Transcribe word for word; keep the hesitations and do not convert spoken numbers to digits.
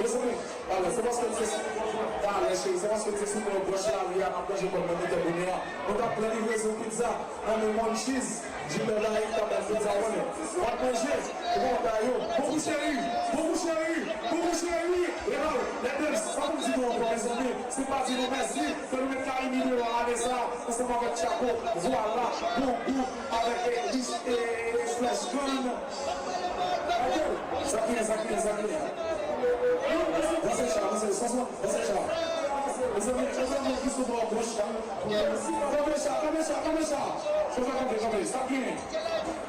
Mezanmi, alò, se paske m se, talè, cheri, se paske m se sou bò gòch lari a, m ap ranje kò m nan mitan bonè a. Nou t ap pran livrezon pizza nan men Monchiz, Jimmy Laïc t ap bay pizza, ou konnen. W ap manje, ou konn bagay yo. Bonjou, cheri, bonjou, cheri, bonjou, cheri. Epa, lè de, sa pou m di nou ankò, mezanmi, si m pa di nou mèsi, ke nou met Carimi deyò ane sa, ansanm avèk Tchako, vwala, bon gou, avèk, eh, Lis-, eh, Flash Gun. Sa ki, sa ki, sa ki. Danse cha, danse, danse, danse cha. Mezanmi, mezanmi, ki sou bò gòch la. Kanpe cha, kanpe cha, kanpe cha. Kanpe, kanpe, kanpe. Sa ki.